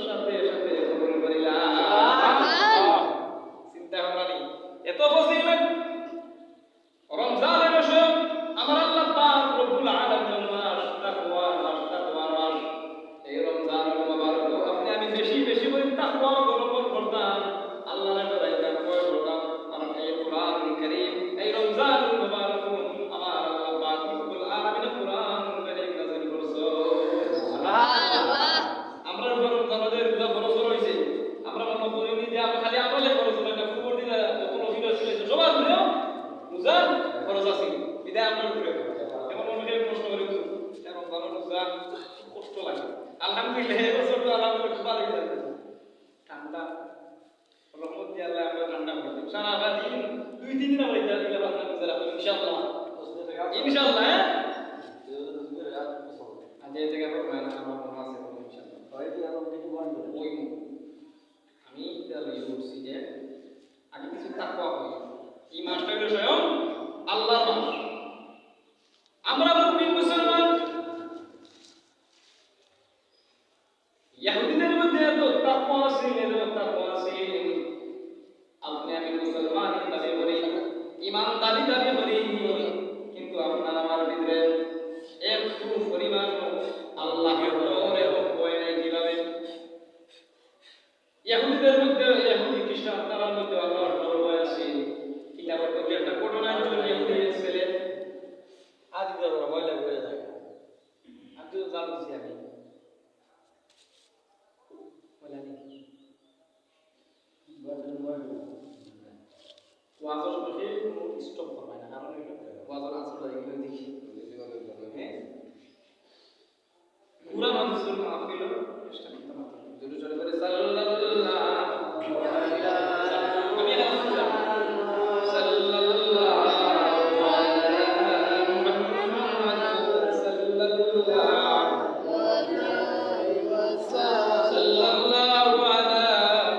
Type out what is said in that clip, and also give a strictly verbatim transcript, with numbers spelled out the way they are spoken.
সাথে সাথে কবুল করিলা। চিন্তা ভাবনা নেই, এত ফজিলত। রমজান মাসে আমার আল্লাহ পাক রব্বুল আলামিনের মাস, তাকওয়ার মাস, তাকওয়ার মাস। এই রমজান মুবারক আপনি আমি বেশি বেশি করে তাকওয়ার অবলম্বন করতাম, আল্লাহরে ডরাইতাম, ভয় করতাম। কারণ এই কোরআন করিম, এই রমজান মুবারক আমার আল্লাহ পাক রব্বুল আলামিন কোরআন করিম নাজিল করছে। আমরা উপর রমজান মাসে রোজা ফরজ করা হইছে। আমরা মনে করি নি যে আমরা খালি আমলে ফরজ, না, এটা পূর্ব দিনে যত নফল ছিল, সবার উপরে রোজা ফরজ আছে। এটা আমরা উপরে। এখন অনেকে প্রশ্ন করে, "এটা রমজান রোজা, খুব কষ্ট লাগে।" আলহামদুলিল্লাহ, এই বছর তো আলহামদুলিল্লাহ খুব ভালো গেছে। ঠান্ডা, রহমত দিয়ে আল্লাহ আমরা ঠান্ডা করে দিন। সারা দিন, দুই তিন দিন আমরা এটা, এটা ভাবনা করে রাখবো, ইনশাআল্লাহ। ইনশাআল্লাহ, হ্যাঁ? আজ এই জায়গায় পড়বো, আমার মনে আছে, ইনশাআল্লাহ। ওই আমি তাহলে ইয়ে করছি যে আগে কিছু তাকওয়া করি। এই মাসটা হলো স্বয়ং আল্লাহর মাস। আমরা মুমিন মুসলমান। ইহুদিদের মধ্যে এত তাকওয়া আছে, এত তাকওয়া আছে। আপনি আমি মুসলমান দাবি করি, ইমানদারি দাবি করি, কিন্তু আপনার আমার ভিতরে একটু পরিমাণ আল্লাহর ডর এবং ভয় নাই। কিভাবে? ইহুদিদের মধ্যে, ইহুদি খ্রিস্টান, তারার মধ্যে আল্লাহর ডর ভয় আছে। কিতাবের মধ্যে একটা ঘটনা আছে, ইহুদি এক ছেলে আদি ধর্ম ময়লা করে যায়। আমি তো জানতেছি আমি। ময়লা নেই। ওয়াজর সময় কোনো স্টপ করবে না, কারণ ওয়াজর আসল এগুলো দেখি। হ্যাঁ? পুরা মানুষের মাহফিল